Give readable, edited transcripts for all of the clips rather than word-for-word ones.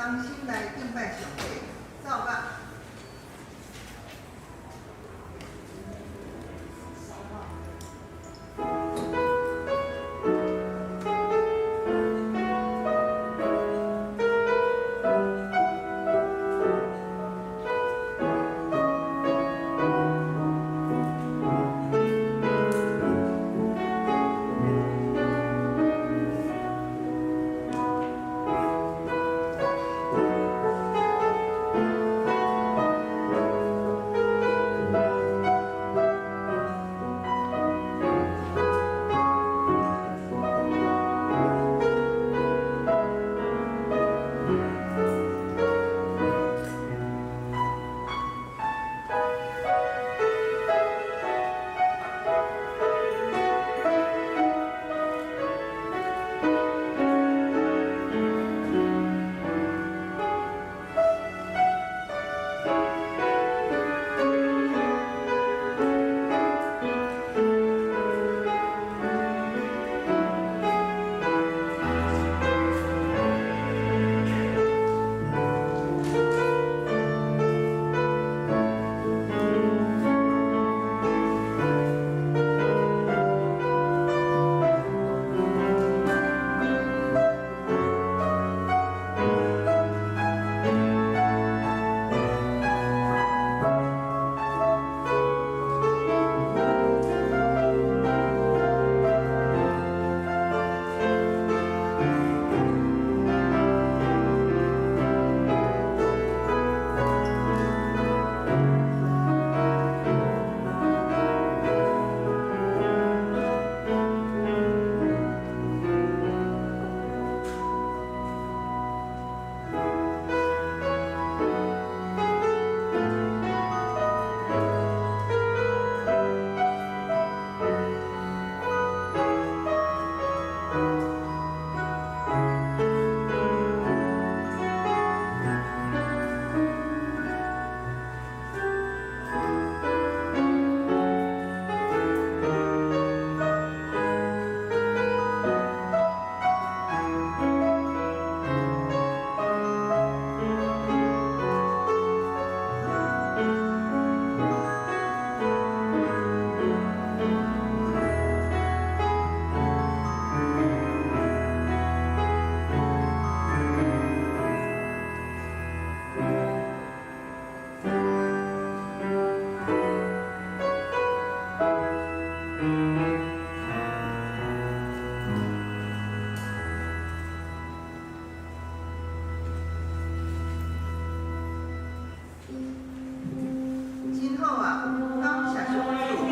同心來敬拜上帝，奏樂。真好啊，感謝上主。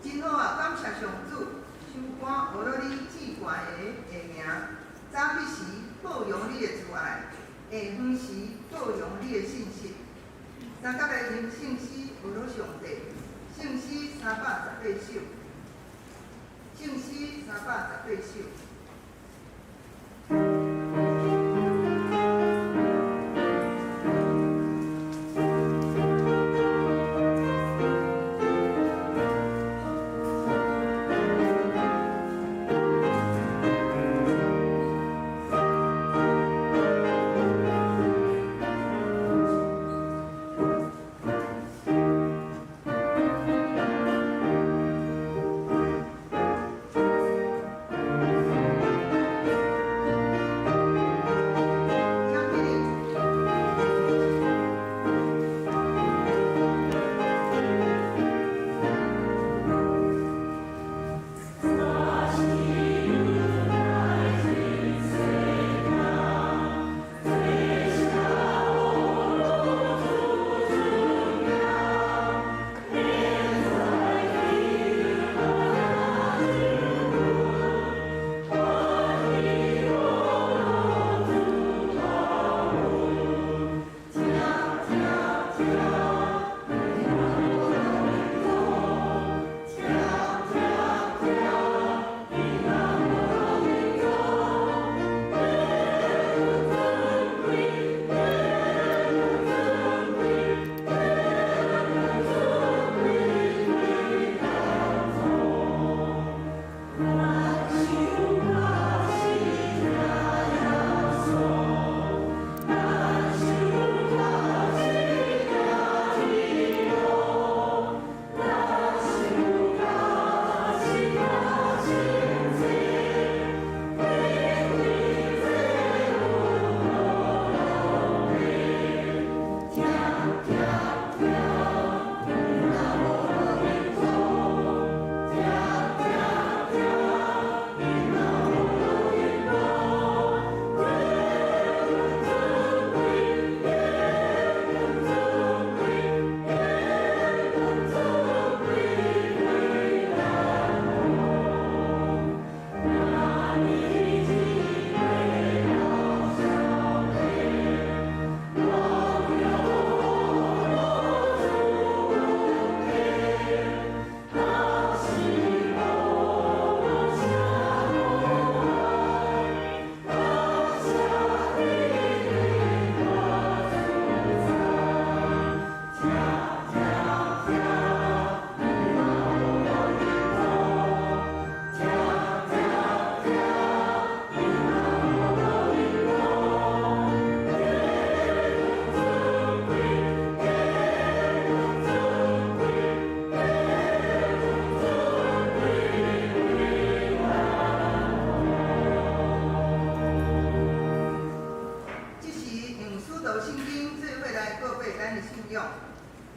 真好啊！感謝上主，收歌學了你至懸的名，早彼時報揚你的慈愛，下昏時報揚你的信實。三甲來吟聖詩學了上帝，聖詩318首，聖詩318首。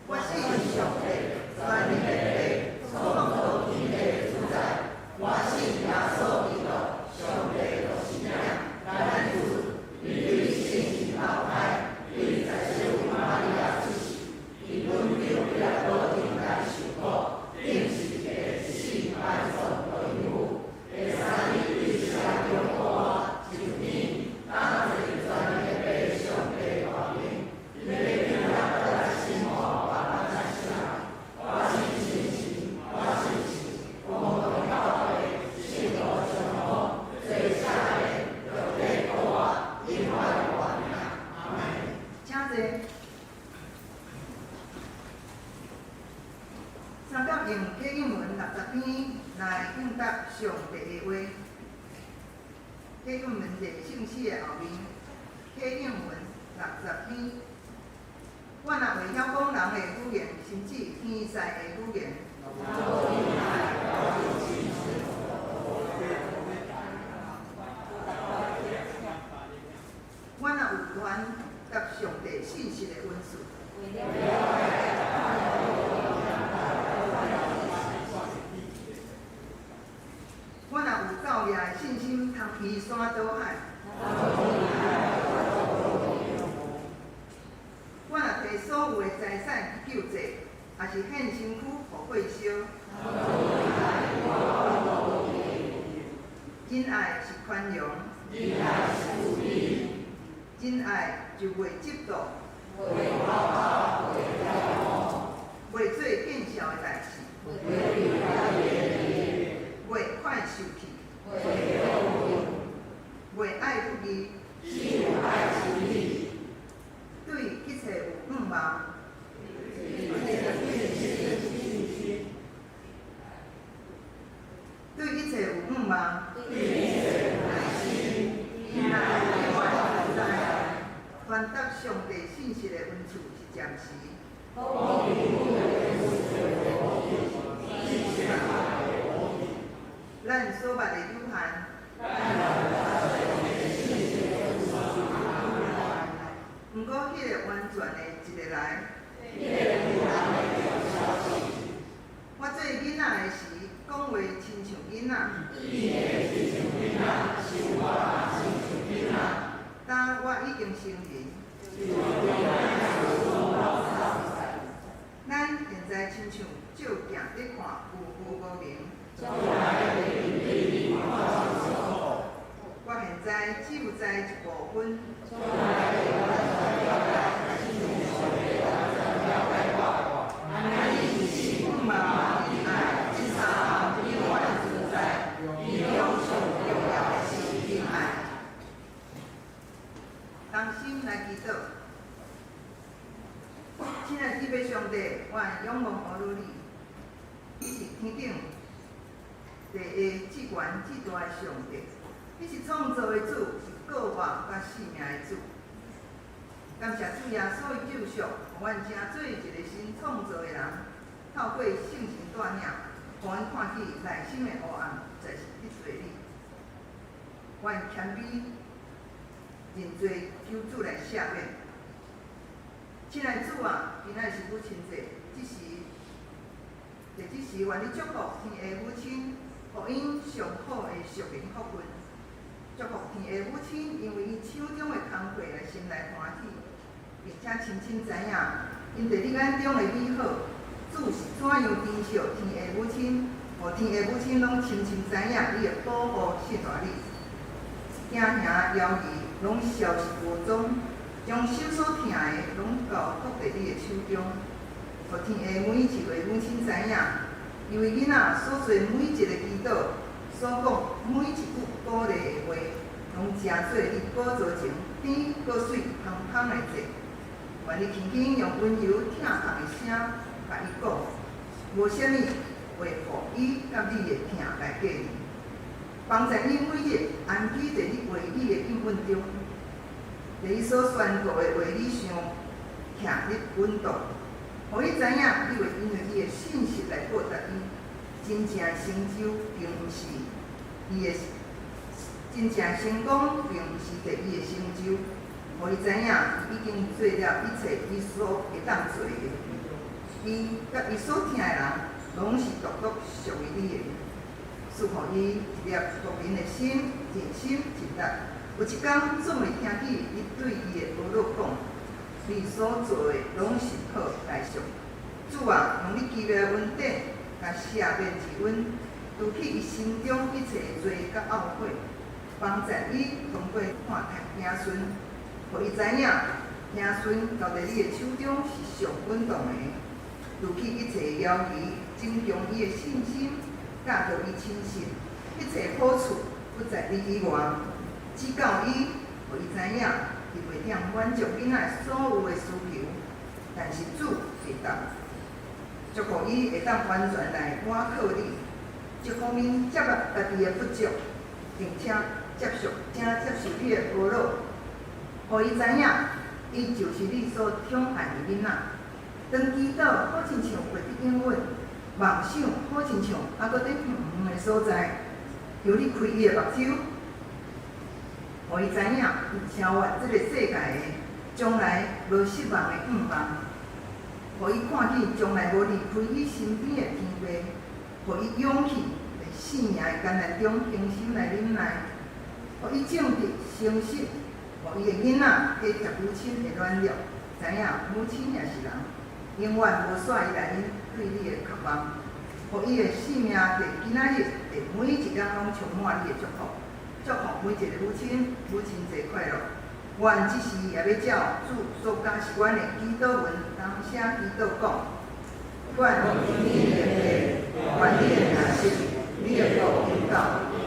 我信上帝，全能的父，創造天地的主宰。我信耶穌基督，上帝獨生子，咱的主，伊對聖神投胎，對十聖母瑪利亞出世，佇本丟彼拉多頂來受苦，釘十字架死埋葬落陰府，第三日對死人中復活，上天，當坐全能的父上帝大爿，伊欲轉來來審判活人佮死人。我信聖神，我信是公同教會，聖徒相通，罪赦免，肉體復活，永遠活命。阿門。請坐。三甲用啟應文六十篇來應答上帝的話。啟應文佇聖詩的後面，啟應文六十篇。我若會曉講人的語言，甚至天使的語言，我若有傳達上帝信息的恩賜，我若有夠額的信心，通移山倒海，我若提所有的財產去救濟，抑是獻身軀予火燒，仁愛是寬容，仁愛就袂嫉妒，袂做見笑的代誌，袂快受氣，袂愛不義，對一切有向望，對一切有向望，仁愛永遠存在，傳達上帝信息的恩賜是暫時。咱所捌的有限，毋過彼个完全的一个來。我做囡仔的時，講話親像囡仔。當我已經成人，咱現在親像照鏡咧看，有糊無明。我現在只有知一部分。向望仁愛這三項永遠存在，其中上重要的是仁愛。同心來祈禱，親愛的天父上帝，我仰望阿羅你，你是天頂第一至懸至大的上帝，你是創造的主，是顧我佮性命的主。感謝主耶穌的救贖，予阮成做一个新創造的人，透過聖神帶領，予阮看見內心的黑暗，實在是得罪你。阮謙卑認罪，求主來赦免。親愛的主啊，今仔是母親節，這時，佇這時，願你祝福天下母親，予𪜶上好的屬靈福分。祝福天下母親，因為𪜶手中的工課來心內歡喜，並且深深知影，𪜶佇你眼中的美好。主是怎樣珍惜天下母親，予天下母親攏深深知影你的保護信賴你。驚嚇猶疑攏消失無蹤，將手所疼的攏交託佇你的手中。予天下每一位母親知影，伊為囡仔所做每一个祈禱，所講每一句鼓勵的話，攏成做你寶座前甜閣媠芳芳的祭。願你輕輕用溫柔疼痛的聲，共伊講，無啥物會予伊佮你的疼來隔離。幫助伊每日安居佇你話語的應允中，佇伊所宣告的話語上徛得穩當，予伊知影你會因為伊的信實來報答伊。真正的成就並毋是伊的，真正的成功並毋是佇伊的成就，予伊知影伊已經做了一切伊所會當做的。伊佮伊所疼的人，攏是獨獨屬於你的。賜予伊一粒屬靈的心，盡心盡力。有一工總會聽見你對伊的呵咾講，你所做的攏是好來上。主啊，用你奇妙的恩典，共赦免之恩，除去伊心中一切的罪佮懊悔，幫助伊通過看待子孫，予伊知影子孫交佇你的手中是上穩當的。除去一切的猶疑，增強伊的信心，教導伊親信，一切好處不在你以外，指教伊，予伊知影，伊袂當滿足囡仔所有的需求，但是主會當。祝福伊會當完全來倚靠你，一方面接納家己的不足，並且接受你的呵咾，予伊知影，伊就是你所寵愛的囡仔。當祈禱好親像袂得應允，夢想好親像猶閣佇遠遠的所在，求你開伊的目睭，予伊知影，伊超越這個世界的將來無失望的願望，予伊看見將來無離開伊身邊的天父，予伊勇氣佇生命的艱難中恆心來忍耐，予伊正直誠實，予伊的囡仔體貼母親的軟弱，知影母親也是人，永遠無煞伊內面對你的渴望，予伊的生命佇今仔日佇每一工攏充滿你的祝福，祝福每一个母親，母親節快樂。願這時也欲照主所教示阮的祈禱文，同聲祈禱講：願你的父，願你的名聖，你的國臨到，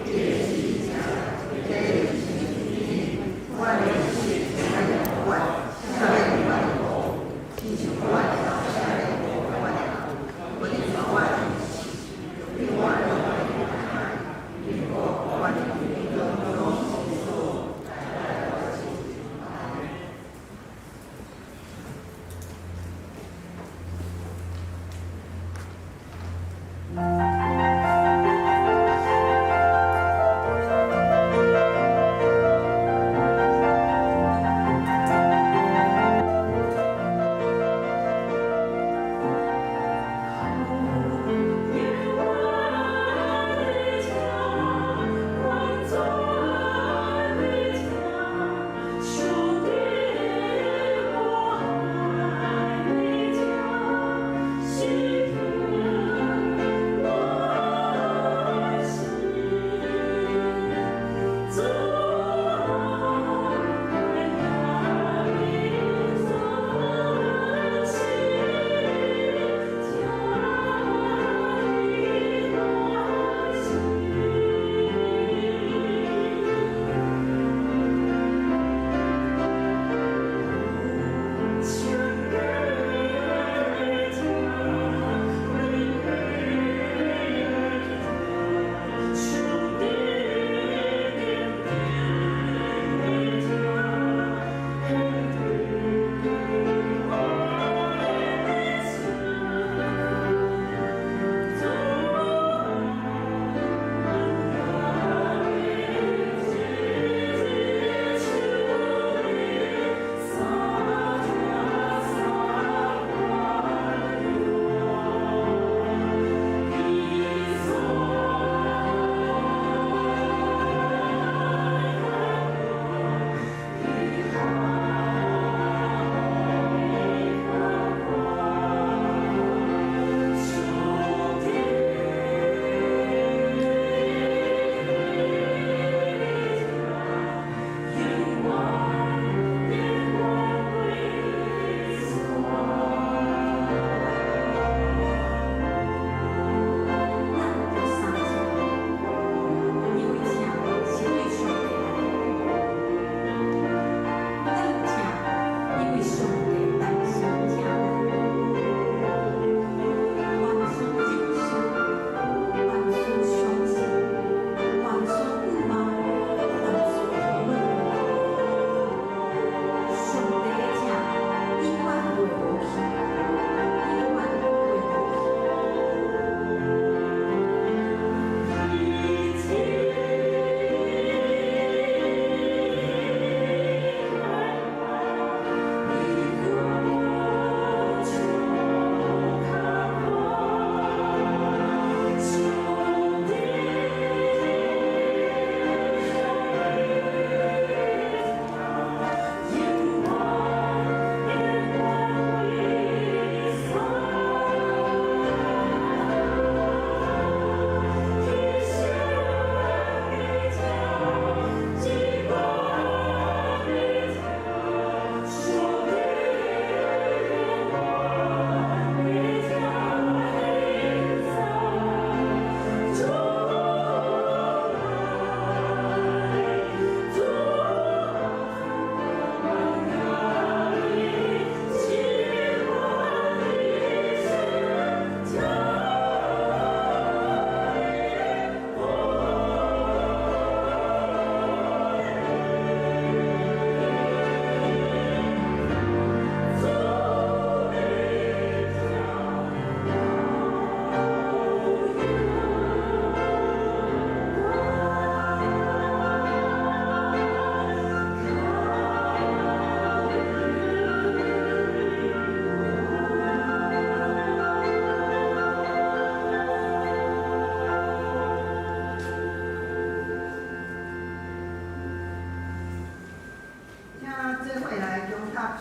你的旨意成，天願你是愛願，赦免阮的過，親像阮會赦免阮的人，無你帶阮永遠永國權榮攏是代代阿們。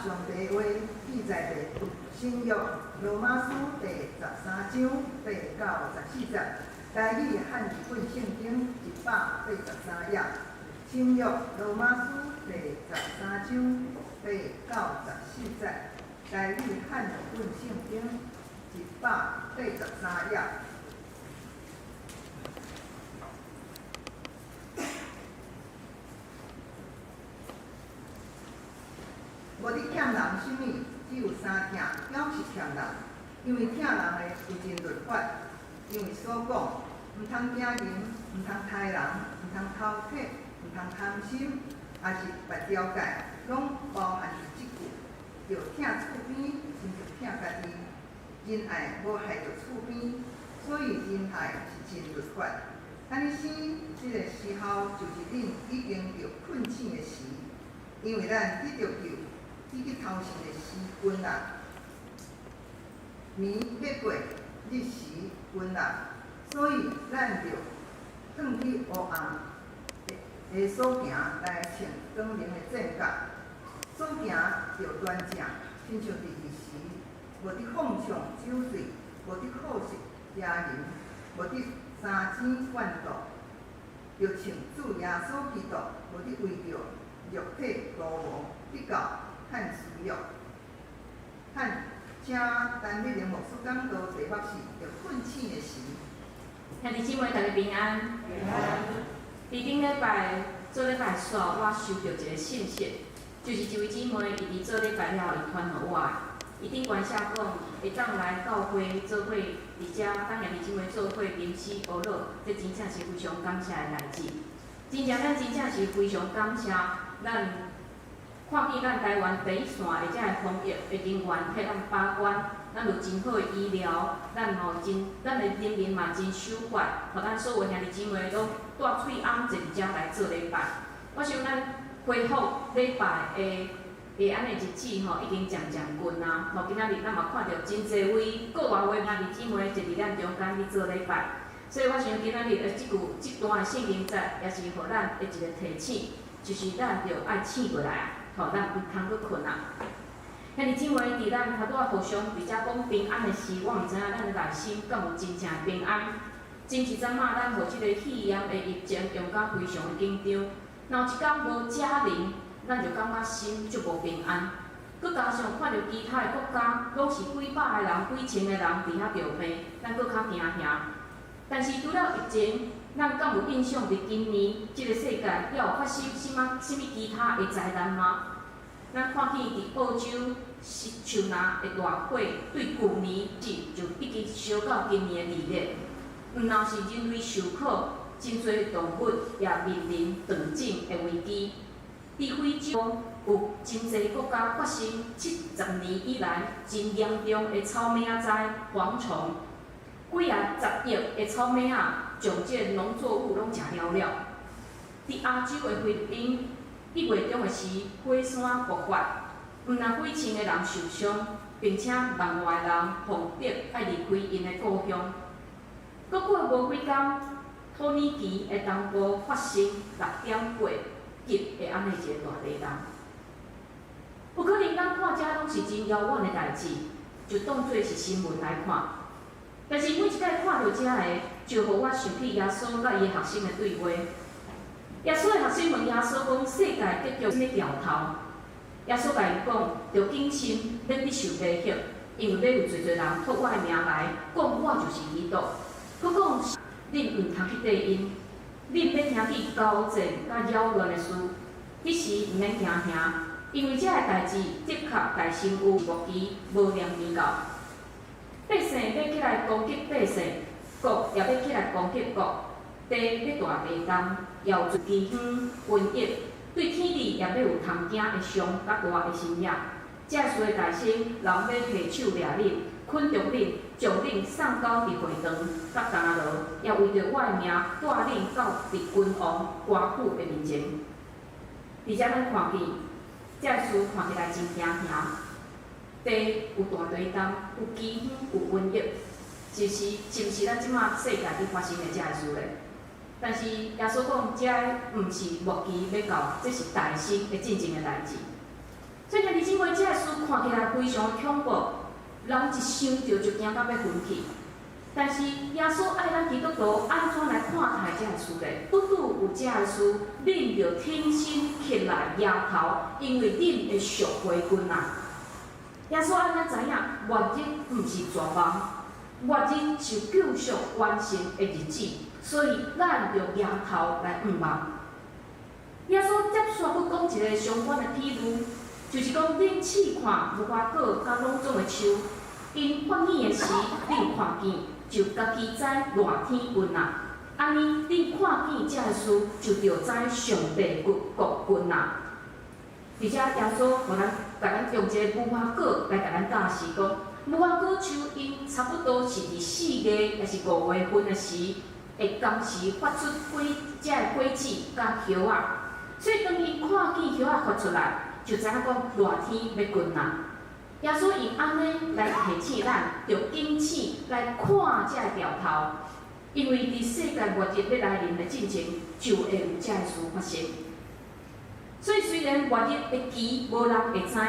上帝話記載佇新約羅馬書第13章8到14節，台語漢字本聖經183頁。新約羅馬書第13章8到14節，台語漢字本聖經183頁。無佇欠人啥物，只有三疼，表示欠人，因為疼人的有盡律法，因為所講，毋通奸淫，毋通刣人，毋通偷竊，毋通貪心，抑是別條戒，攏包含佇這句，著疼厝邊，親像疼家己。仁愛無害著厝邊，所以仁愛是盡律法。按呢生這个時候，就是恁已經著困醒的時，因為咱得著救，已經頭先的時近啦，暝欲過，日時近啦，所以咱著轉去黑暗的所行來穿光明的戰甲，所行著端正，親像佇日時，無佇放暢酒醉，無佇好色邪淫，無佇三爭怨妒，著穿主耶穌基督，無佇為著肉體圖謀比較和私欲。和請陳美玲牧師講道，題目是著困醒的時。兄弟姊妹，大家平安。平安。佇頂禮拜做禮拜煞，我收著一个信息，就是一位姊妹，伊佇做禮拜了後，伊傳予我的。伊頂懸寫講，會當來教會做伙，佇遮佮兄弟姊妹做伙吟詩學樂，這真正是非常感謝的代誌。真正咱真正是非常感謝，咱看見咱台灣第一線的這个防疫的人員替咱把關，咱有真好的醫療，咱嘛有真，咱的人民嘛真守法，予咱所有兄弟姊妹攏帶喙甕坐佇遮來做禮拜。我想咱恢復禮拜的的按呢日子吼，已經漸漸近啊。吼，今仔日咱嘛看著真濟位國外的兄弟姊妹坐佇咱中間去做禮拜，所以我想今仔日的這句這段的聖經節，也是予咱的一個提醒，就是咱著愛醒過來啊！吼，咱毋通閣睏啊！兄弟姊妹，佇咱拄仔互相佇遮講平安的時，我毋知影咱的內心敢有真正的平安。真是陣仔，咱予這个肺炎的疫情用甲非常的緊張。若有一工無家人，咱就感覺心足無平安。閣加上看著其他的國家，攏是幾百個人、幾千個人佇遐著病，咱閣較驚嚇。但是除了疫情，咱敢有印象佇今年這个世界猶有發生啥物啥物其他的災難嗎？咱看見佇澳洲是樹林的大火，對舊年起就一直燒到今年的2月。毋但是人類受苦，真濟動物也面臨斷種的危機。佇非洲有真濟國家發生70年以來真嚴重的草莓仔災蝗蟲，幾仔十億的草莓仔將這个農作物攏食了了。佇亞洲的菲律賓，1月中的時，火山爆發，毋但幾千个人受傷，並且萬外人予逼愛離開𪜶的故鄉。閣過無幾工，土耳其的東部發生6.8級的按呢一个大地震。有可能咱看這攏是真遙遠的代誌，就當做是新聞來看。但是每一擺看著這个，就予我想起耶穌佮伊的學生的對話。耶穌的學生問耶穌講：世界結局啥物兆頭？耶穌共𪜶講：著謹慎，免得受迷惑，因為欲有濟濟人託我的名來，講我就是基督。閣講，恁毋通去綴𪜶，恁欲聽見交戰佮擾亂的事，彼時毋免驚嚇，因為這个代誌的確大成有末期無念期到。百姓欲起來攻擊百姓，國也欲起來攻擊國，地欲大地動，也有饑荒、瘟疫，對天地也欲有通驚的相佮大的神跡。這事的大生，人欲提手掠恁，捆著恁，將恁送到佇會堂佮監牢，也為著我的名帶恁到佇君王、官府的面前。佇遮咱看見，這事看起來真驚嚇。地有大地動，有饑荒，有瘟疫，就是是毋是咱這馬世界佇發生的這个事咧？但是耶穌講，這毋是末期欲到，這是大生的進前的代誌。所以兄弟姊妹，妹，這个事看起來非常恐怖，人一想著就驚甲欲昏去。但是耶穌愛咱基督徒按怎來看待這个事咧？拄拄有這个事，恁著挺身起來徛頭，因為恁會贖回近啊！耶穌愛咱知影，末日毋是絕望，末日是救贖完成的日子，所以咱著徛頭來向望。耶穌接續閣講一个相關的比喻，就是講恁試看無花果佮攏總的樹，𪜶發芽的時，恁看見就家己知熱天近啊。按呢，恁看見這个事，就著知上帝國國近啊。佇遮耶穌予咱，共咱用一个無花果來共咱教示講，無花果樹𪜶差不多是佇4月抑是5月份的時，會同時發出果這个果子佮葉仔。所以當𪜶看見葉仔發出來，就知影講熱天欲近啊。耶穌用按呢來提醒咱，著警醒來看這个兆頭，因為佇世界末日欲來臨的進前，就會有這个事發生。所以雖然末日的期無人會知，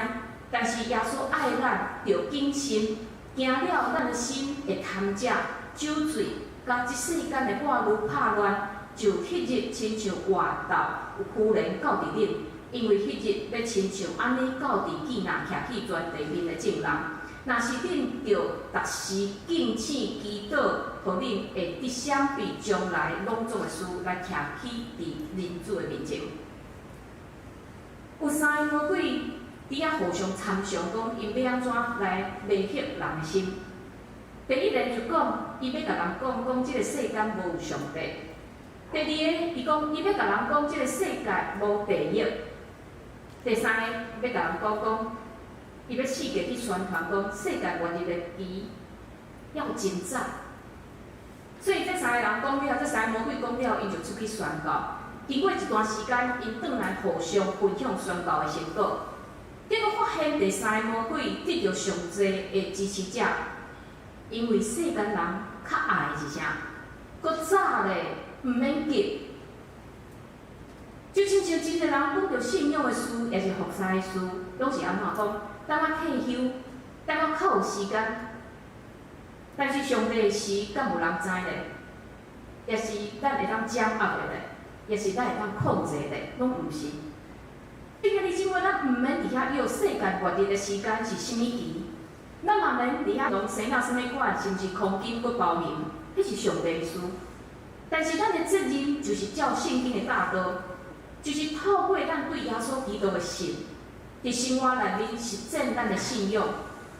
但是耶穌愛咱，著謹慎，驚了咱的心會貪食、酒醉，佮這世間的掛慮拍亂，就彼日親像外竇有婦人到佇恁，因為彼日欲親像按呢到佇見若徛去全地面的眾人。若是恁著逐時警醒祈禱，予恁會得閃避將來攏總的事，來徛起佇人子的面前。有三个魔鬼佇遐互相參詳，講𪜶欲按怎來迷惑人的心。第一个就講，伊欲共人講，講這个世間無有上帝。第二个，伊講伊欲共人講，這个世界無地獄。第三个，欲共人講講，伊欲四界去宣傳講世界末日的期猶真早。所以這三个人講了，這三个魔鬼講了，𪜶就出去宣告。經過一段時間，𪜶轉來互相分享宣告的成果，結果發現第三個魔鬼得著上濟的支持者，因為世間人較愛的是啥？閣早咧，毋免急。就親像真濟人講著信仰的事，抑是服侍的事，攏是按怎講？等我退休，等我較有時間。但是上帝的時，敢有人知咧？抑是咱會當掌握的咧？抑是咱會當控制的，攏毋是。兄弟姊妹，咱毋免佇遐約世界末日的時間是啥物期，咱嘛免佇遐講生到啥物款，是毋是空金閣包銀，彼是上帝的事。但是咱的責任就是照聖經的教導，就是透過咱對耶穌基督的信，佇生活內面實踐咱的信仰，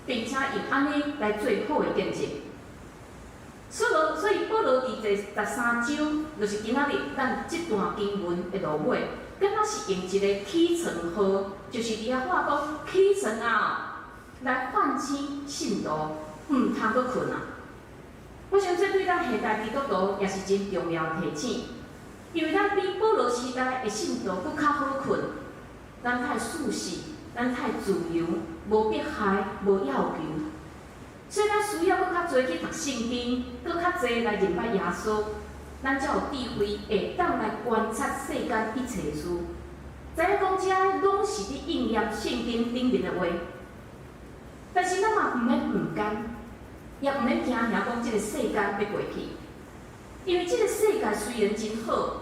並且用按呢來做好的見證。所以保羅佇第13章，就是今仔日咱這段經文的落尾，敢若是用一个起床號，就是佇遐話講起床啊，來喚醒信徒，毋通閣睏啊！我想這對咱現代基督徒也是真重要的提醒，因為咱比保羅時代的信徒閣較好睏，咱太舒適，咱太自由，無迫害，無要求。所以咱需要閣較濟去讀聖經，閣較濟來認捌耶穌，咱才有智慧會當來觀察世間一切事。知影講這攏是佇應驗聖經頂面的話。但是咱嘛毋免毋甘，也毋免驚嚇講這个世間欲過去，因為這个世界雖然真好，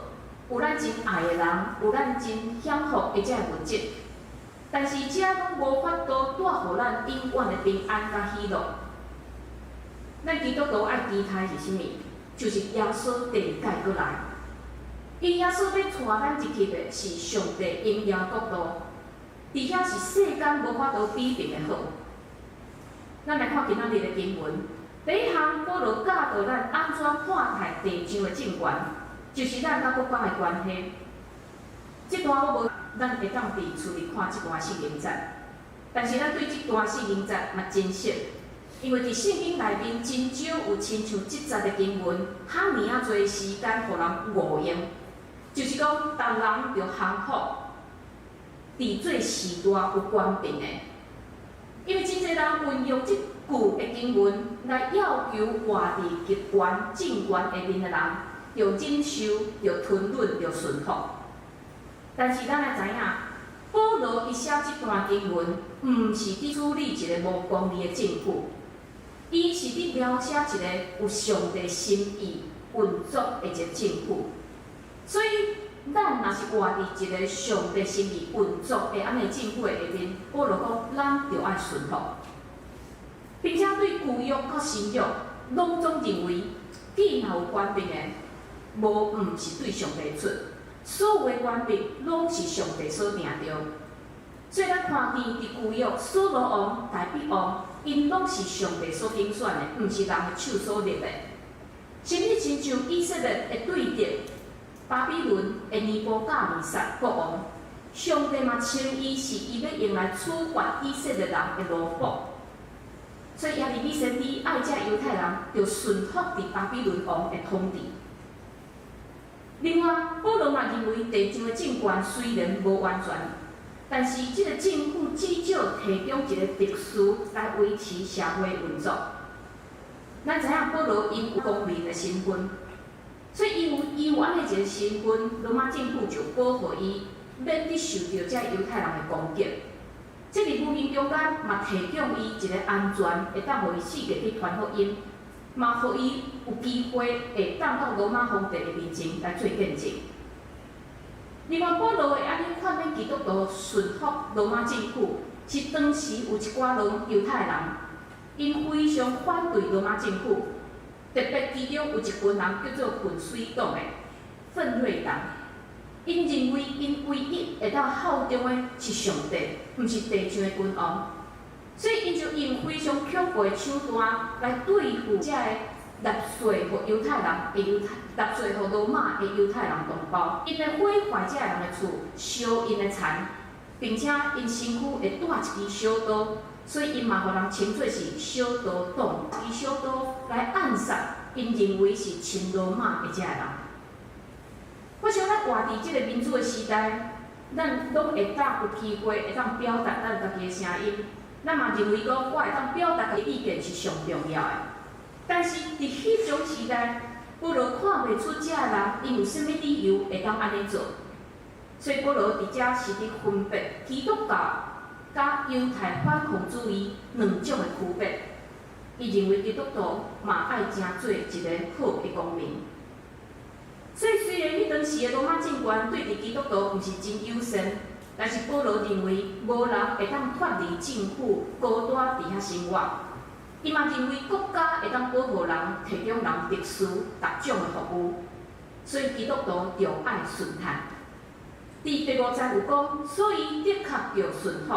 有咱真愛的人，有咱真享福的這个物質，但是這攏無法度帶予咱永遠的平安佮喜樂。咱基督徒愛期待是啥物？就是耶穌第二擺閣來。因耶穌欲帶咱入去的是上帝榮耀國度，佇遐是世間無法度比擬的好。咱來看今仔日的經文，第一項保羅教導咱按怎看待地上的政權，就是咱佮國家的關係。這段我無，咱會當佇厝裡看這段聖經節，但是咱對這段聖經節嘛真熟。因為佇聖經內面真少有親像這節的經文，遐爾仔濟時間予人誤用，就是講，逐人著降服，佇做序大有權柄的。因為真濟人運用這句的經文來要求活佇極權政權下面的人，著忍受、著吞忍、著順服。但是咱愛知影，保羅伊寫這段經文，毋是佇處理一个無公義的政府，伊是佇描寫一个有上帝心意運作的一个政府。所以，咱若是活佇一个上帝心意運作的按呢政府的下面，保羅講，咱著愛順服，並且對舊約佮新約攏總認為，既若有權柄的，無毋是對上帝出，所有的權柄攏是上帝所定著。所以咱看見佇舊約，掃羅王、大衛王，𪜶攏是上帝所揀選的，毋是人的手所立的。甚至親像以色列的對敵巴比倫的尼布甲尼撒國王，上帝嘛稱伊是伊欲用來處罰以色列人的奴僕。所以耶利米先知愛遮猶太人，著順服佇巴比倫王的統治。另外，保羅嘛認為地上的政權雖然無完全，但是這个政府至少提供一个秩序來維持社會運作。咱知影保羅𪜶有公民的身份，所以伊有按呢一个身份，羅馬政府就保護伊，免去受著遮猶太人的攻擊。這佇無形中間嘛提供伊一个安全，會當予伊四界去傳福音，嘛予伊有機會會當到羅馬皇帝的面前來做見證。另外，保羅會按呢勸勉基督徒順服羅馬政府，是當時有一寡羅猶太人，𪜶非常反對羅馬政府，特別其中有一群人叫做奮銳黨的奮銳黨，𪜶認為𪜶唯一會當效忠的是上帝，毋是地上的君王，所以𪜶就用非常恐怖的手段來對付遮个納稅予猶太人的猶太納稅予羅馬的猶太人同胞，𪜶會毀壞遮个人的厝，燒𪜶的田，並且𪜶身軀會帶一支小刀，所以𪜶嘛予人稱做是小刀黨，以小刀來暗殺𪜶認為是親羅馬的遮个人。我想咱活佇這个民主的時代，咱攏會當有機會會當表達咱家己的聲音，咱嘛認為講我會當表達家己意見是上重要的。但是佇彼種時代，保羅看袂出遮个人𪜶有啥物理由會當按呢做，所以保羅佇遮是佇分別基督教佮猶太反抗主義兩種的區別。伊認為基督徒嘛愛成做一个好的公民。所以雖然彼當時的羅馬政權對佇基督徒毋是真友善，但是保羅認為無人會當脫離政府孤單佇遐生活。伊嘛認為國家會當保護人，提供人特殊各種的服務，所以基督徒著愛順趁。佇第五節有講，所以的確著順服，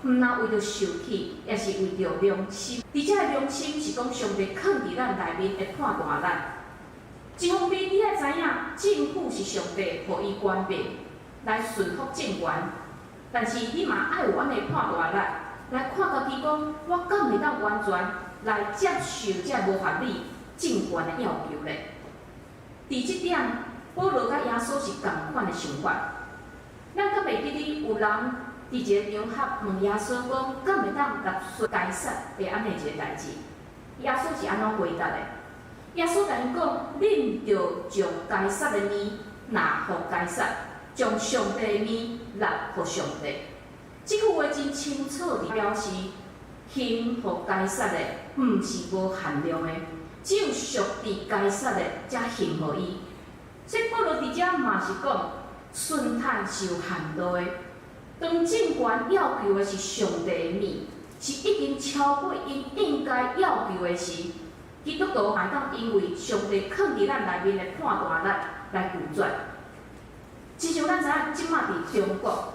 毋但為著受氣，也是為著良心。佇遮的良心是講上帝囥佇咱內面的判斷力。一方面，你愛知影政府是上帝予伊權柄來順服政權，但是你嘛愛有按呢判斷力來看家己講，我敢會當完全來接受這無合理政權的要求咧？佇這點，保羅佮耶穌是仝款的想法。咱敢會記得有人佇一个場合問耶穌講，敢會當納稅該撒的按呢一个代誌？耶穌是按怎回答的？耶穌共𪜶講：恁著將該撒的物納予該撒，將上帝的物納予上帝。這句話真清楚地表示，獻予該撒的，毋是無限量的，只有屬佇該撒的，才獻予伊。所以保羅佇遮嘛是講，順趁是有限度的。當政權要求的是上帝的物，是已經超過𪜶應該要求的時，基督徒會當因為上帝囥佇咱內面的判斷力來拒絕。親像咱知影，這馬佇中國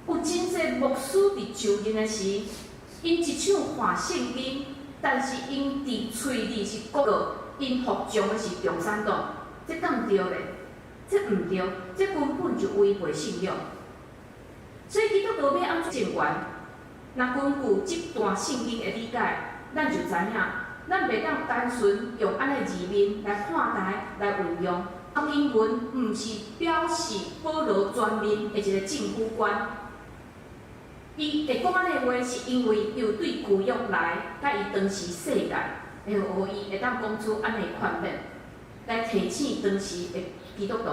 有真濟牧師佇就任的時，𪜶一手看聖經，但是𪜶佇喙裡是講𪜶服從的是共產黨，這敢對咧？這毋對，這根本就違背信仰。所以基督徒欲按怎政權，若根據這段聖經的理解，咱就知影，咱袂當單純用按呢字面來看待、來運用。經文毋是表示保羅全面的一个政府觀。伊會講按呢話，是因為伊有對舊約來，佮伊當時世界，會予伊會當講出按呢勸勉，來提醒當時的基督徒。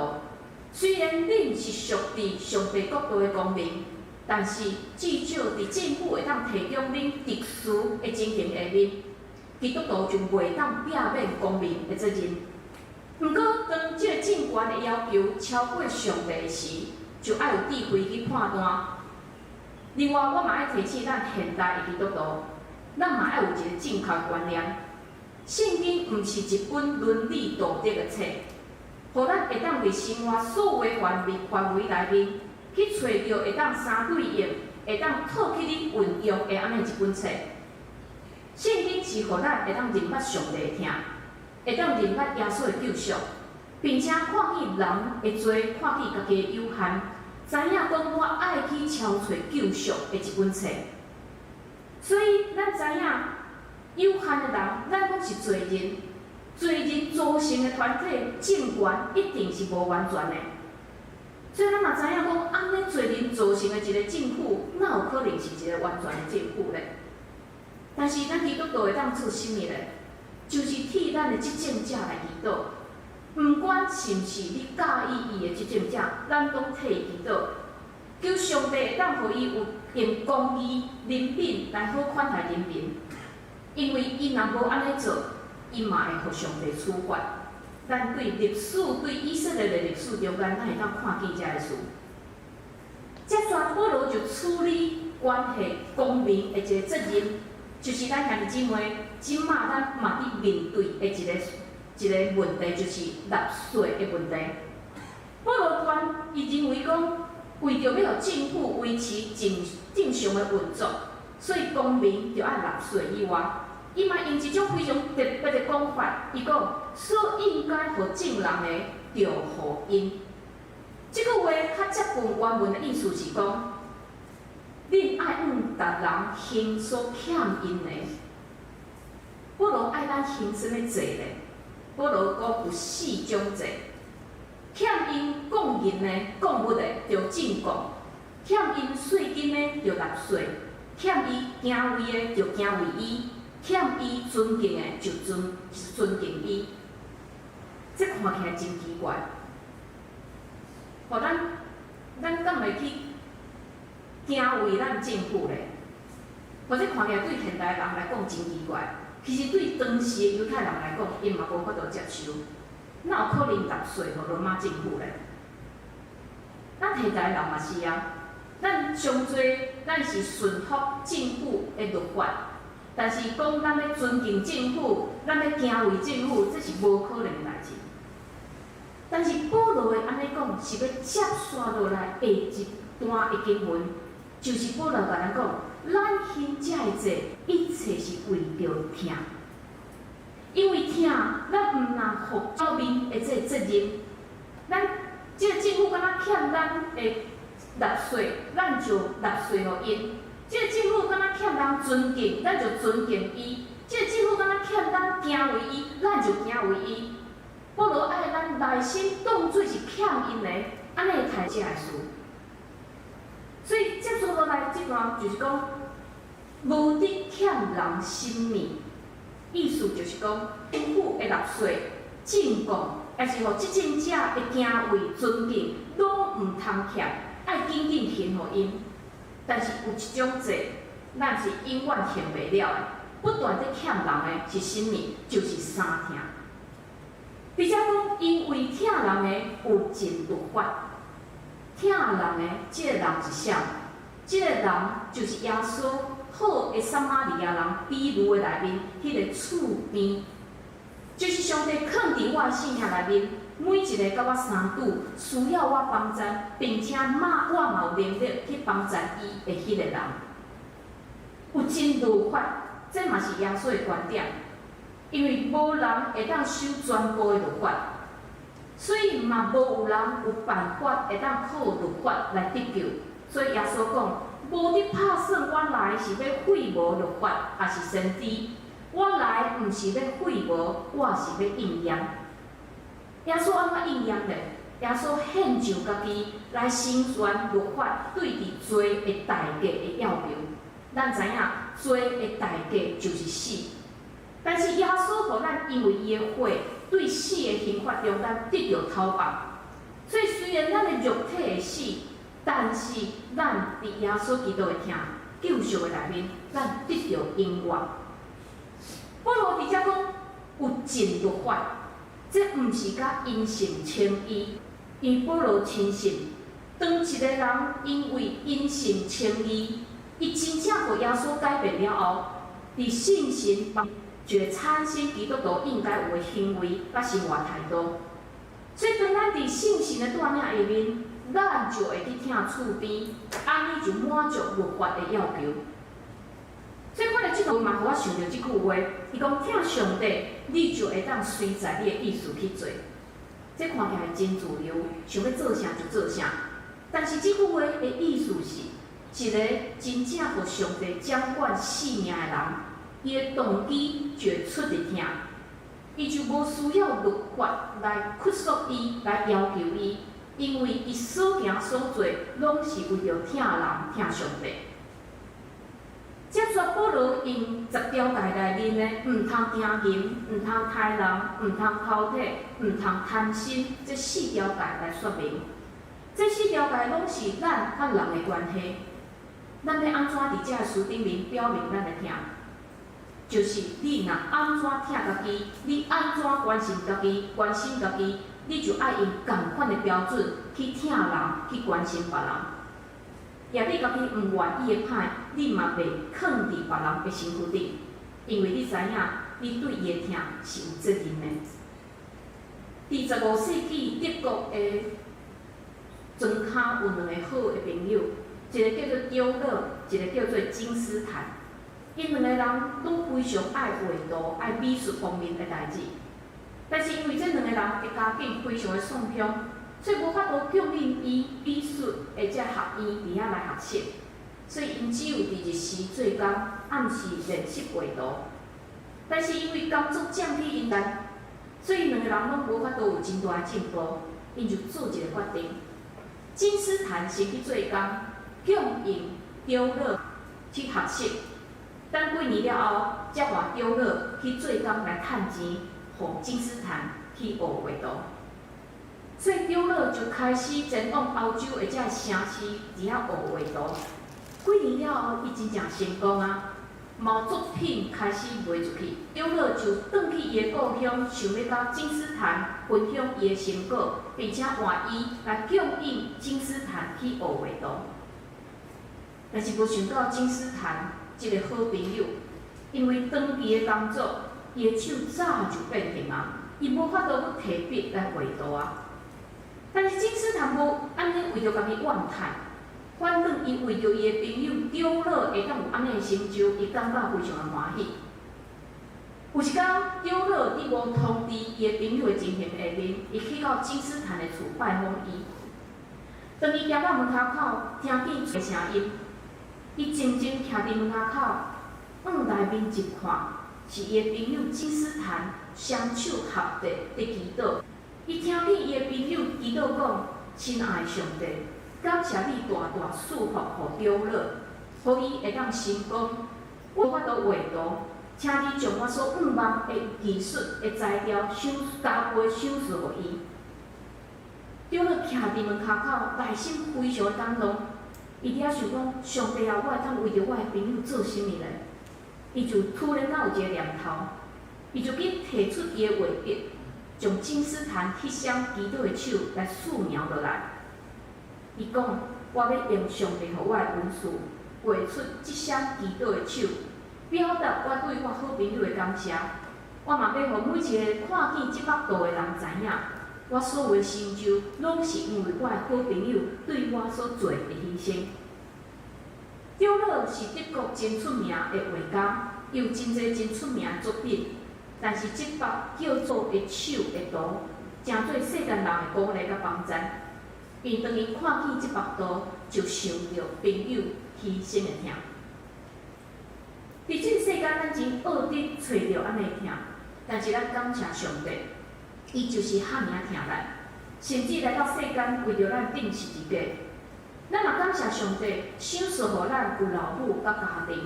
雖然恁是屬佇上帝國度的公民，但是至少佇政府會當提供恁特殊的情形下面，基督徒就袂當避免公民的責任。毋過，當這个政權的要求超過上帝時，就愛有智慧去判斷。另外，我嘛愛提醒咱現代的基督徒，咱嘛愛有一个正確觀念。聖經毋是一本倫理道德的冊，予咱會當佇生活所有範圍內面去揣著會當相對應、會當套去你運用的按呢一本冊。聖經是予咱會當認捌上帝的疼，會當認捌耶穌的救贖，並且看見人的罪，看見家己的有限，知影講我愛去朝揣救贖的一本冊。所以，咱知影有限的人，咱攏是罪人，罪人組成的團體，政權一定是無完全的。所以，咱嘛知影講，按呢罪人組成的一个政府，哪有可能是一个完全的政府咧？但是，咱基督徒會當做啥物咧？就是替咱的執政者來祈禱，毋管是毋是你佮意伊的執政者，咱攏替伊祈禱，求上帝會當予伊有用公義、憐憫來好款待人民。因為伊若無按呢做，伊嘛會予上帝處罰。咱對歷史、對以色列的歷史中間，咱會當看見這个事。接續保羅就處理關係公民的一个責任，就是咱兄弟姊妹，這馬咱嘛佇面對的一个問題，就是納稅的問題。保羅官伊認為講，為著欲予政府維持正常的運作，所以公民著愛納稅以外，伊嘛用一種非常特別的講法，伊講所應該予眾人的，著予𪜶。這句話較接近原文的意思是講，恁愛向逐人還所欠𪜶的。保羅愛咱還啥物債咧？保羅講有四種債，欠𪜶貢銀的、貢物的，著進貢；欠𪜶稅金的，著納稅；欠伊敬畏的，著敬畏伊；欠伊尊敬的，就尊敬伊。這看起來真奇怪。予咱敢會去敬畏咱政府咧？或者看起來對現代人來講真奇怪，其實對當時的猶太人來講，𪜶嘛無法度接受。哪有可能納稅予羅馬政府咧？咱現代人嘛是啊，咱上濟咱是順服政府的律法，但是講咱欲尊敬政府，咱欲敬畏政府，這是無可能的代誌。但是保羅會按呢講，是欲接續落來下一段的經文，就是保羅共咱講，咱還這个債，一切是為著疼。因為疼，咱毋但負表面的這个責任，咱這个政府敢若欠咱的納稅，咱就納稅予𪜶；這个政府敢若欠人尊敬，咱就尊敬伊；這个政府敢若欠咱敬畏伊，咱就敬畏伊。保羅愛咱內心當做是欠𪜶的，按呢看這个事。所以接續落來這段就是講，無得欠人什物，意思就是講，政府的納稅、進貢，抑是予執政者的敬畏、尊敬，攏毋通欠，愛緊緊還予𪜶。但是有一種債，咱是永遠還袂了的，不斷佇欠人的是啥物？就是相疼。比較講，因為疼人的有盡律法，疼人的這个人是啥？這个人就是耶穌好的撒瑪利亞人比喻的內面彼个厝邊，就是上帝囥佇我的生命內面，每一个佮我相拄，需要我幫贊，並且嘛我嘛有能力去幫贊伊的彼个人。有盡律法，這嘛是耶穌的觀點。因為無人會當守全部的律法，所以嘛無有人有辦法會當靠律法來得救。所以耶穌講，無得拍算我來是欲廢無律法，抑是先知。我來毋是欲廢無，我是欲應驗。耶穌按怎應驗咧？耶穌獻上家己來成全律法對佇罪的代價的要求。咱知影罪的代價就是死。但是耶穌予咱因為伊的血對死的刑罰中間得著逃放，所以雖然咱的肉體會死，但是咱佇耶穌基督的疼救贖的內面，咱得著永活。保羅佇遮講有盡律法，這毋是佮因信稱義，因為保羅深信，當一個人因為因信稱義，伊真正予耶穌改變了後，佇信心就會產生基督徒應該有的行為佮生活態度。所以當咱佇聖神的帶領下面，咱就會去疼厝邊，按呢就滿足律法的要求。所以看著這段嘛，予我想著這句話，伊講疼上帝，你就會當隨在你的意思去做。這看起來真自由，想欲做啥就做啥。但是這句話的意思是，一個真正予上帝掌管性命的人，伊的動機就會出佇疼，伊就無需要律法來約束伊，來要求伊，因為伊所行所做，攏是為著疼人、疼上帝。接續保羅用十條誡內面的，毋通行淫，毋通刣人，毋通偷提，毋通貪心，這四條誡來說明。這四條誡攏是咱佮人的關係。咱欲按怎佇這个書頂面表明咱的疼？就是你若按怎疼家己，你按怎關心家己，關心家己，你就愛用仝款的標準去疼人，去關心別人。若你家己毋願伊會歹，你嘛袂囥佇別人的身軀頂，因為你知影，你對伊的疼是有責任的。佇15世紀德國的莊跤有兩個好的朋友，一個叫做丟勒，一個叫做金斯坦。𪜶兩個人攏非常愛畫圖、愛美術方面的代誌，但是因為這兩個人的家境非常的喪窮，所以無法度供應伊美術的這學院佇遐來學習，所以𪜶只有佇日時做工，暗時練習畫圖。但是因為工作佔去𪜶間，所以兩個人攏無法度有真大的進步。𪜶就做一個決定：金斯坦先去做工，供應丟勒去學習。等幾年了後，才換丟勒去做工來趁錢，予金斯坦去學畫圖。所以丟勒就開始前往歐洲的這个城市，佇遐學畫圖。幾年了後，伊真正成功啊！嘛有作品開始賣出去，丟勒就轉去伊的故鄉，想欲佮金斯坦分享伊的成果，並且換伊來供應金斯坦去學畫圖。但是無想到金斯坦這個好朋友，因為長期的工作，伊的手早就變形啊，伊無法度閣提筆來畫圖啊。但是金斯坦無按呢為著家己怨嘆，反轉伊為著伊的朋友丟勒會當有按呢的成就，伊感覺非常的歡喜。有一工，丟勒佇無通知伊的朋友的情形下面，伊去到金斯坦的厝拜訪伊。當伊行到門跤口，聽見聲音，伊靜靜徛佇門跤口，往內面一看，是伊的朋友金斯坦雙手合地佇祈禱。伊聽見伊的朋友祈禱講：“親愛的上帝，感謝你大大賜福予丟勒，予伊會當成功。我無法度畫圖，請你將我所向望的藝術的才調賞加倍賞賜予伊。”丟勒徛佇門跤口，內心非常的感動。伊佇遐想講：上帝啊，我會當為著我的朋友做啥物呢？伊就突然間有一個念頭，伊就緊提出伊的畫筆，將金斯坦彼雙祈禱的手來素描落來。伊講：我欲用上帝予我的恩賜，畫出這雙祈禱的手，表達我對我好朋友的感謝。我嘛欲予每一個看見這幅圖的人知影，我所有的成就，攏是因為我的好朋友對我所做的犧牲。丟勒是德國真出名的畫家，伊有真濟真出名的作品。但是這幅叫做的手的圖，成做世間人的鼓勵佮幫贊。因當伊看見這幅圖，就想著朋友犧牲的疼。佇這個世間，咱真惡得揣著按呢的疼，但是咱感謝上帝，伊就是遐爾疼咱，甚至來到世間為著咱釘十字架。咱嘛感謝上帝，賞賜予咱有老母佮家庭，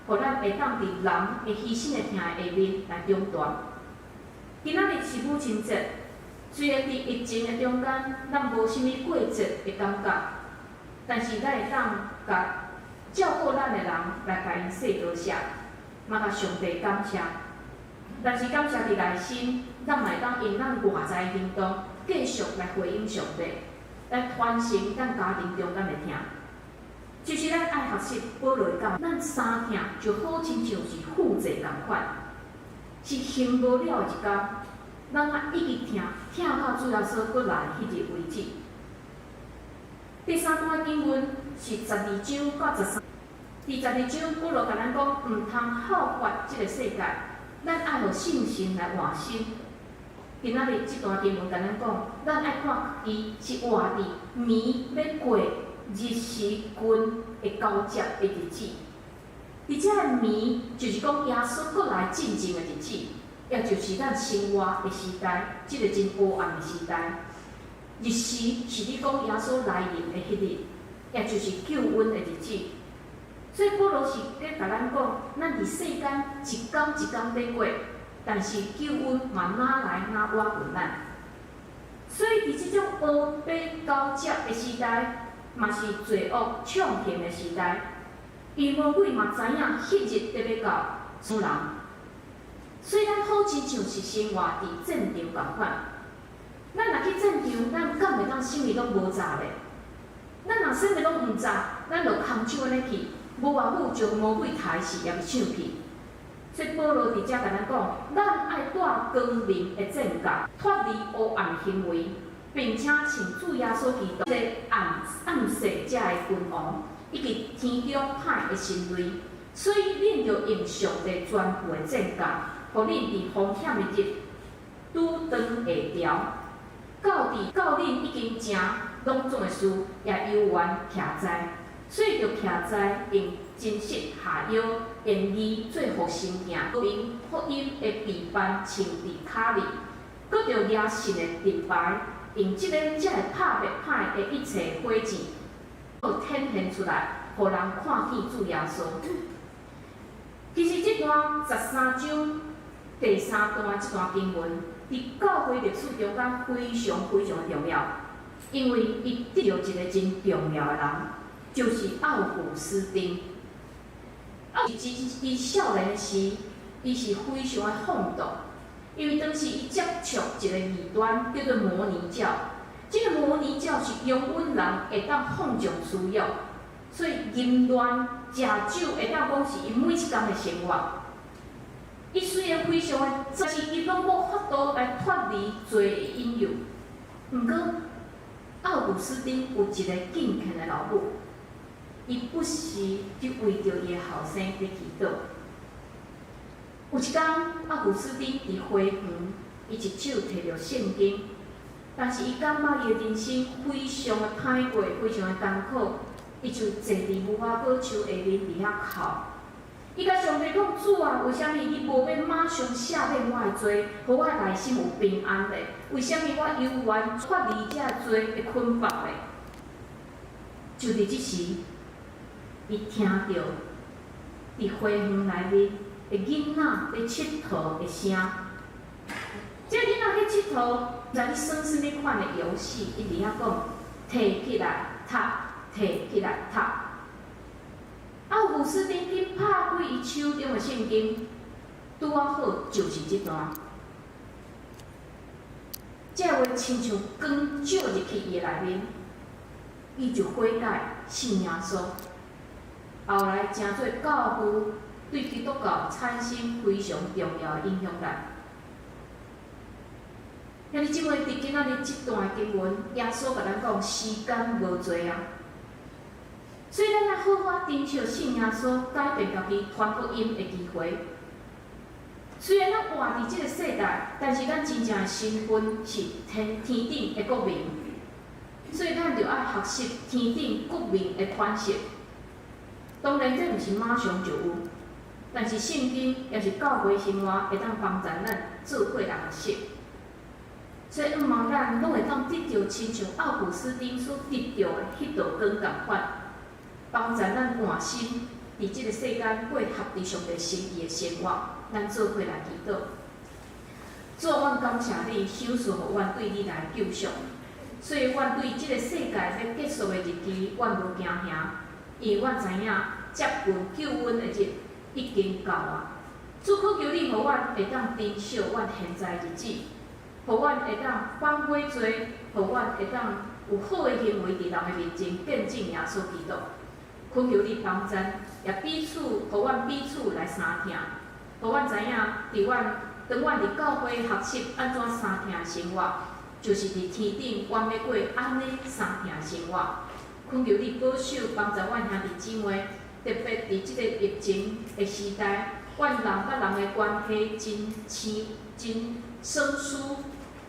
予咱會當佇人的犧牲的疼下面來長大。今仔日是母親節，雖然佇疫情的中間，咱無啥物過節的感覺，但是咱會當共照顧咱的人來共𪜶說多謝，嘛共上帝感謝。但是感謝佇內心，咱嘛會當用咱外在行動繼續來回應上帝，來傳承咱家庭中間的疼。就是咱愛學習保羅講，咱三疼就好親像是負債仝款，是還無了的一工。咱愛一直疼，疼到主耶穌閣來彼日為止。第三段經文是十二章到十三。佇十二章，保羅共咱講，毋通效法這个世界，咱愛予聖神來換新。今仔日這段經文共咱講，咱愛看伊是活佇暝欲過日時近的交接的日子。佇這个暝，就是講耶穌閣來進前的日子，也就是咱生活的時代，這个真黑暗的時代。日時是咧講耶穌來臨的彼日，也就是救恩的日子。所以保羅是咧共咱講，咱佇世間一工一工咧過，但是救恩嘛若來若倚近咱。所以佇這種烏白交接的時代，嘛是罪惡暢行的時代。伊魔鬼嘛知影彼日得欲到主人，所以咱好親像是生活佇戰場仝款。咱若去戰場，咱敢會當啥物攏無紮咧？咱若啥物攏毋紮，咱就空手按呢去，無偌久就魔鬼刣死，也是搶去。所以保羅佇遮共咱講，咱愛帶光明的戰甲，脫離黑暗行為，並且穿主耶穌基督這個暗暗世遮的君王，以及天中歹的神類。所以恁著用上帝全副的戰甲，予恁佇風險的日拄擋會牢。到佇到恁已經成攏總的事，也猶原徛在，所以著徛在用真實下腰，用義做護身鏡，憑福音的臂扳穿佇跤裡，閣著舉信的盾牌，用這个才會拍滅歹的一切火箭，顯現出來，予人看見主耶穌。其實這段十三章第三段這段經文，佇教會歷史中間非常非常重要，因為伊提著一个真重要的人，就是奧古斯丁。伊少年時，伊是非常的放蕩，因為當時伊接觸一个異端，叫做摩尼教。這个摩尼教是容允人會當放縱私欲，所以淫亂、食酒會當講是伊每一工的生活。伊雖然非常的，但是伊攏無法度來脫離罪的引誘。毋過，奧古斯丁有一個敬虔的老母，伊不時就為著伊的後生佇祈禱。有一工，奧古斯丁佇花園，伊一手提著聖經，但是伊感覺伊的人生非常的歹過，非常的艱苦，伊就坐佇無花果樹下面佇遐哭。伊共上帝講：主啊，為啥物你無欲馬上赦免我的罪，予我內心有平安咧？為啥物我猶原脫離這罪的捆綁咧？就佇這時，伊聽著佇花園內面的囡仔咧𨑨迌的聲。這囡仔咧𨑨迌，毋知咧耍啥物款的遊戲，伊佇遐講：提起來讀，提起來讀。奧古斯丁緊拍開伊手中的聖經，拄仔好就是這段。這話親像光照入去伊的內面，伊就悔改信耶穌。後來成做教父，對基督教產生非常重要的影響力。兄弟姊妹，佇今仔日這段經文，耶穌共咱講時間無濟啊。所以咱愛好好珍惜信耶穌、改變家己、傳福音的機會。雖然咱活佇這个世代，但是咱真正的身份是天天頂的國民，所以咱著愛學習天頂國民的款式。當然，這毋是馬上就有，但是聖經也是教會生活會當幫助咱做伙來學習。所以，向望咱攏會當得著親像奧古斯丁所得著的彼道光仝款，幫助咱換新，佇這个世間過合佇上帝心意的生活。咱做伙來祈禱。主，阮感謝你，賞賜予阮對你來救贖，所以，阮對這个世界欲結束的日期，阮無驚嚇，因為阮知影接近救恩的日已經到啊！主懇求你，予阮會當珍惜阮現在日子，予阮會當放火罪，予阮會當有好的行為佇人的面前見證耶穌基督。懇求你幫贊，也彼此，予阮彼此來相疼，予阮知影，佇阮當阮佇教會學習按怎相疼的生活，就是佇天頂，阮欲過按呢相疼的生活。懇求你保守幫助阮兄弟姊妹，特別佇這个疫情的時代，阮人佮人的關係真生真生疏。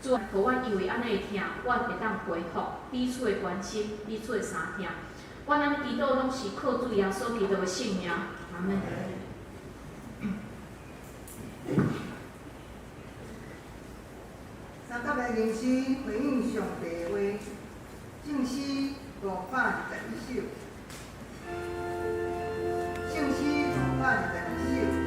主，予阮因為按呢的疼，阮會當恢復彼此的關心，彼此的相疼。阮按呢祈禱攏是靠主耶穌基督的聖名，阿門。三甲來認識回應上帝的話，聖詩521首。聖詩521首。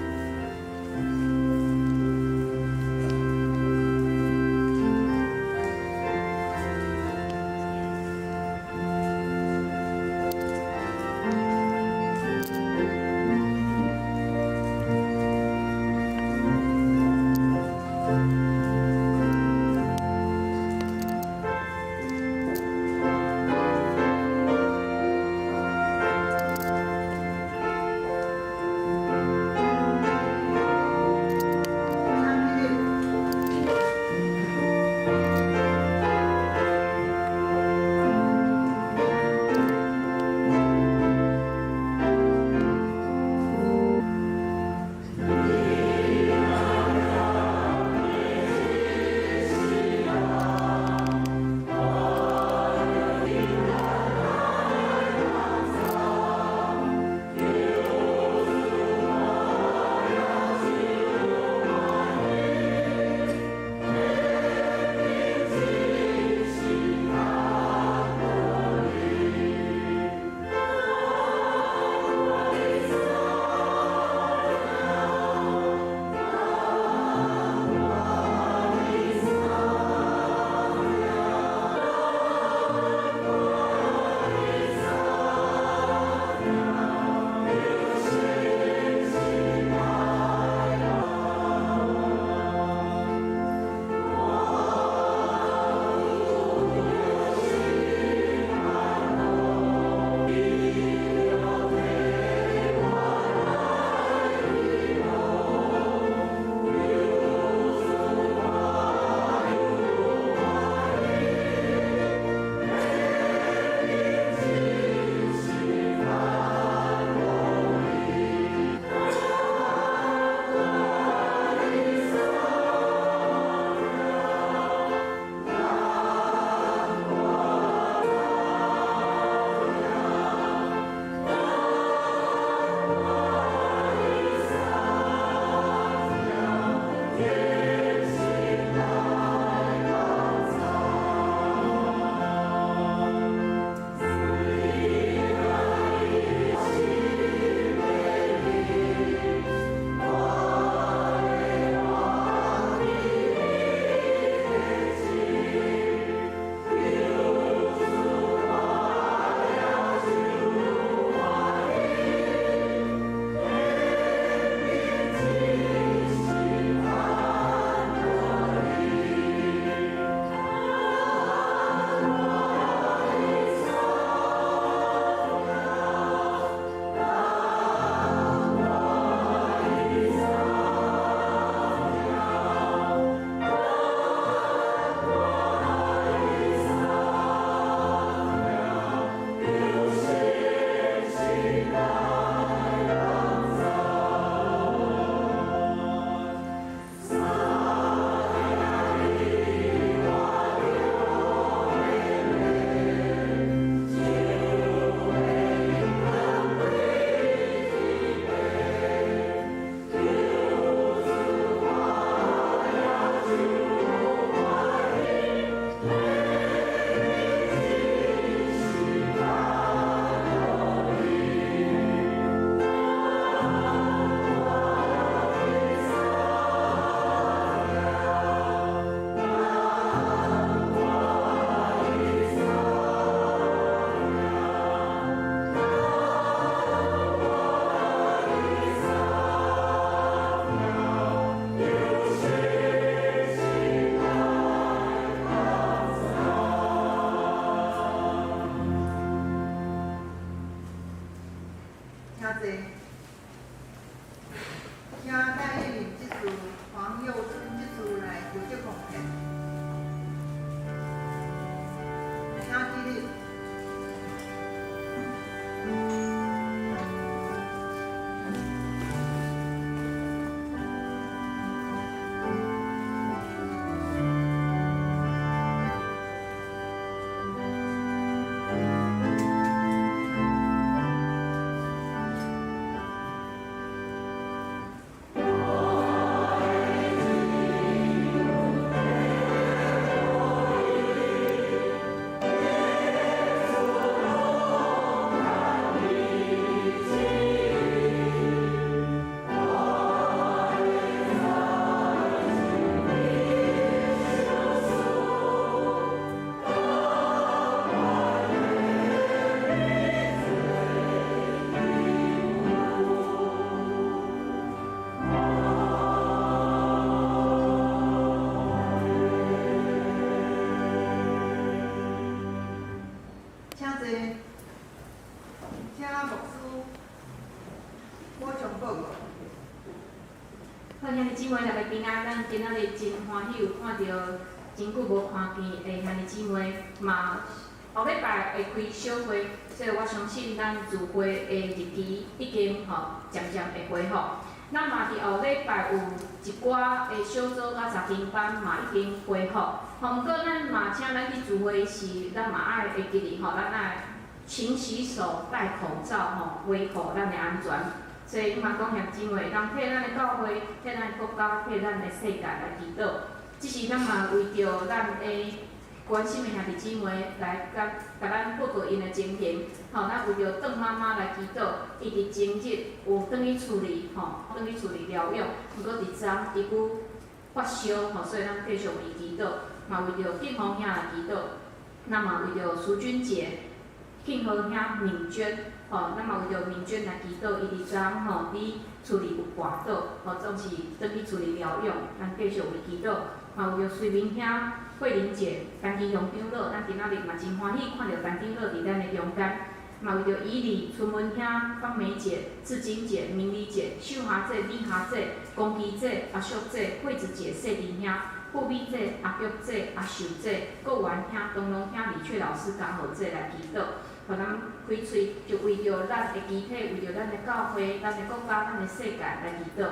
坐。請戴玉玲執事、黃佑春執事來負責奉獻。請起立。請坐，請牧師補充報告。好，兄弟姊妹，大家平安。咱今仔日真歡喜有看著真久無看見的兄弟姊妹，嘛後禮拜會開小會，所以我相信咱聚會的日期已經吼漸漸會恢復。咱嘛佇後禮拜有一寡的小組佮查經班嘛已經恢復。吼，毋過咱嘛請咱去聚會時，咱嘛愛會記得吼，咱愛勤洗手、戴口罩吼，維護咱的安全。所以嘛講兄弟姊妹，會當替咱的教會、替咱的國家、替咱的世界來祈禱。只是咱嘛為著咱的關心的兄弟姊妹來共共咱報告𪜶的情形，吼，咱為著鄧媽媽來祈禱，伊佇前日有轉去厝裡，吼，轉去厝裡療養，毋過佇昨伊閣發燒，吼，所以咱繼續為伊祈禱，嘛為著敬宏兄來祈禱，咱嘛為著淑君姐、慶和兄、敏娟，吼，咱嘛為著敏娟來祈禱，伊佇昨吼佇厝裡有跋倒，吼，總是轉去厝裡療養，咱繼續為祈禱，嘛為著隨明兄、慧玲姐、陳其雄長老，咱今仔日嘛真歡喜看著陳長老佇咱的中間，嘛為著以禮、春文兄、芳梅姐、志晶姐、明麗姐、秀霞姐、美霞姐、龚琪姐、阿淑姐、惠子姐、谢弟兄、富美姐、阿玉姐、阿秀姐、郭元兄、東龍兄、李雀老師、江豪姐來祈禱，予咱開喙，就為著咱的肢體，為著咱的教會、咱的國家、咱的世界來祈禱。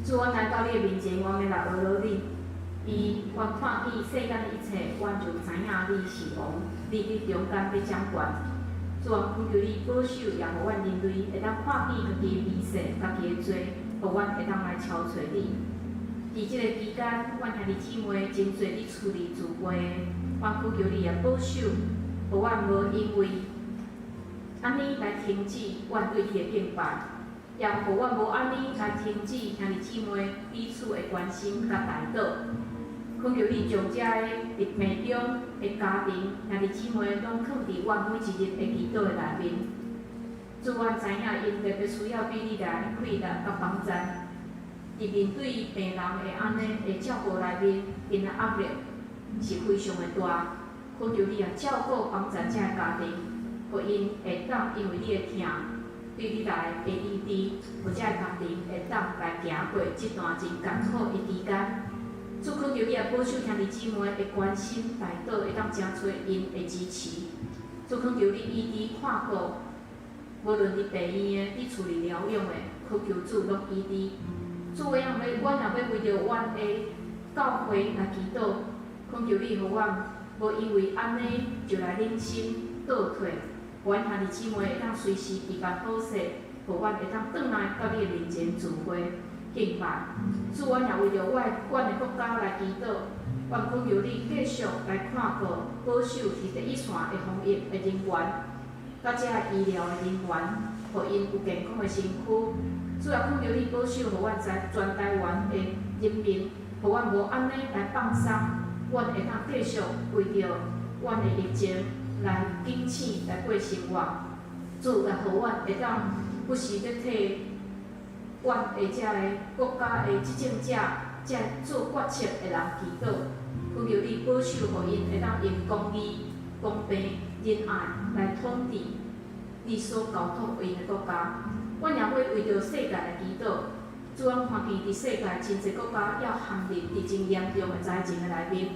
主，阮來到你的面前，阮欲來呵咾你。伊，阮看見世間的一切，阮就知影你是王，你佇中間欲掌權。主啊，懇求你保守，也予阮人類會當看見家己的微細、家己的罪，予阮會當來超揣你。佇這個期間，阮兄弟姊妹真濟佇厝裡聚會，阮懇求你也保守，予阮無因為按呢來停止阮對彼的敬拜。也予阮無按呢來停止兄弟姊妹彼此的關心佮代禱。懇求你將這个佇病中的家庭兄弟姊妹攏囥佇阮每一日的祈禱的內面。主，阮知影𪜶特別需要對你來氣力佮幫贊。佇面對病人的按呢的照顧內面，𪜶的壓力是非常的大。懇恳求你啊，照顧幫贊這个家庭，予𪜶會當因為你的疼，對你來的醫治，予這个家庭會當來行過這段真艱苦的期間。主，懇求你啊，保守兄弟姊妹的關心代禱，會當誠濟𪜶的支持。主，懇求你醫治看顧，無論佇病院的、佇厝裡療養的，懇求主攏醫治。主，阮也欲為著阮的教會來祈禱，懇求你予阮無因為按呢就來忍心倒退，予阮兄弟姊妹會當隨時預辦好勢，予阮會當轉來到你的面前聚會敬拜。主，阮也為著阮的國家來祈禱，阮懇求你繼續來看顧、保守佇第一線的防疫的人員，佮這醫療的人員，予𪜶有健康的身軀。主也懇求你保守，予阮在全台灣的人民，予阮無按呢來放鬆，阮會當繼續為著阮的疫情來警醒來過生活。主來予阮會當不時咧替阮的這个國家的執政者、這做決策的人祈禱，懇求你保守，予𪜶會當用公義、公平、仁愛來統治你所交託予𪜶的國家。阮也欲為著世界來祈禱。主，阮看見佇世界真濟國家猶陷入佇真嚴重的災情的內面，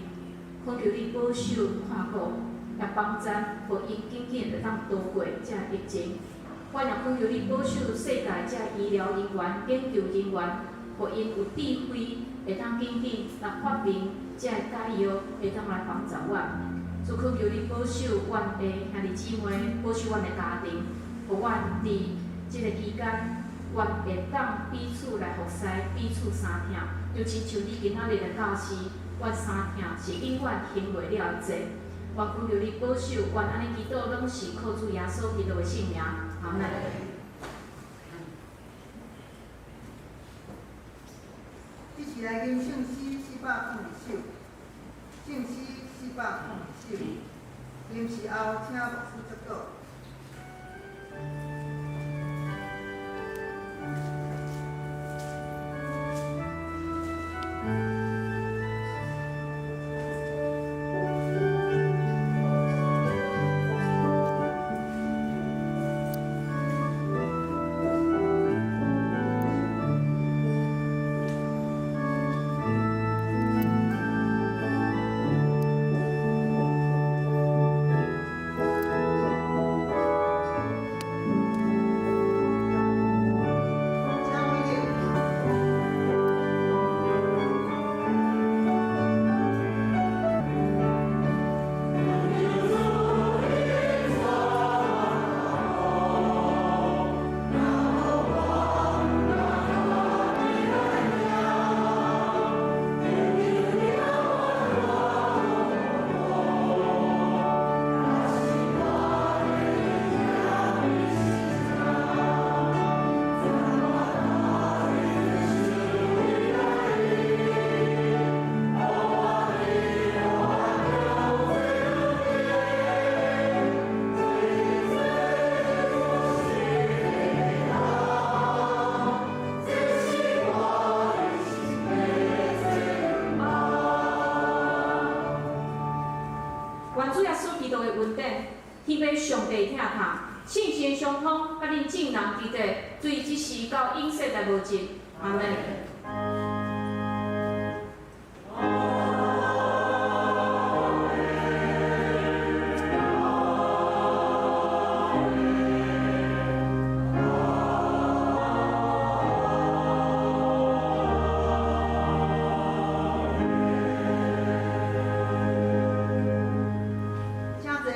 懇求你保守看顧，也幫贊，予𪜶緊緊會當渡過這疫情。阮也懇求你保守世界這醫療人員、研究人員，予𪜶有智慧，會當緊緊來發明這解藥，會當來幫助阮。主，懇求你保守阮的兄弟姊妹，保守阮的家庭，予阮佇這个期間，阮會當彼此來服侍，彼此相疼，就親像你今仔日來教示，阮相疼是永遠還袂了的債。阮懇求你保守，阮按呢祈禱，攏是靠主耶穌基督的聖名。阿門。一起來吟聖詩402首，聖詩402首，吟詩後請牧師祝禱。願主耶穌基督的恩典，天父上帝疼痛，聖神相通，佮恁眾人佇佇，對這時到永世代無盡。阿門。請坐。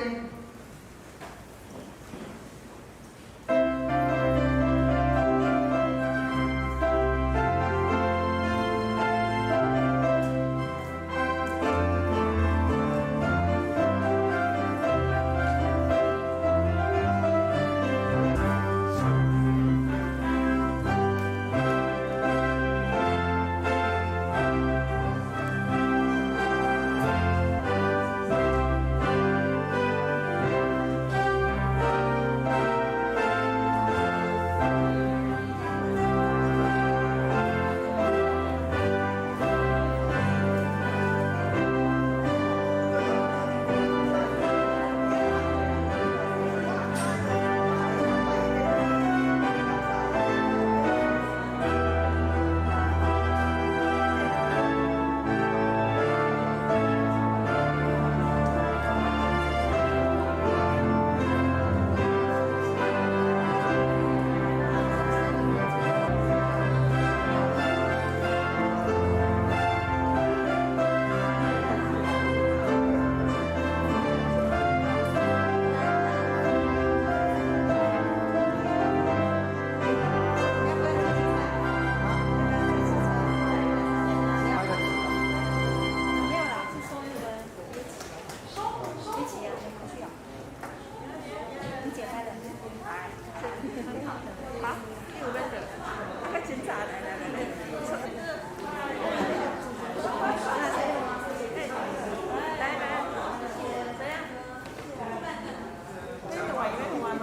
好，你有欲做？啊，較真早，來來來來。來來，怎樣？這個碗有沒換嗎？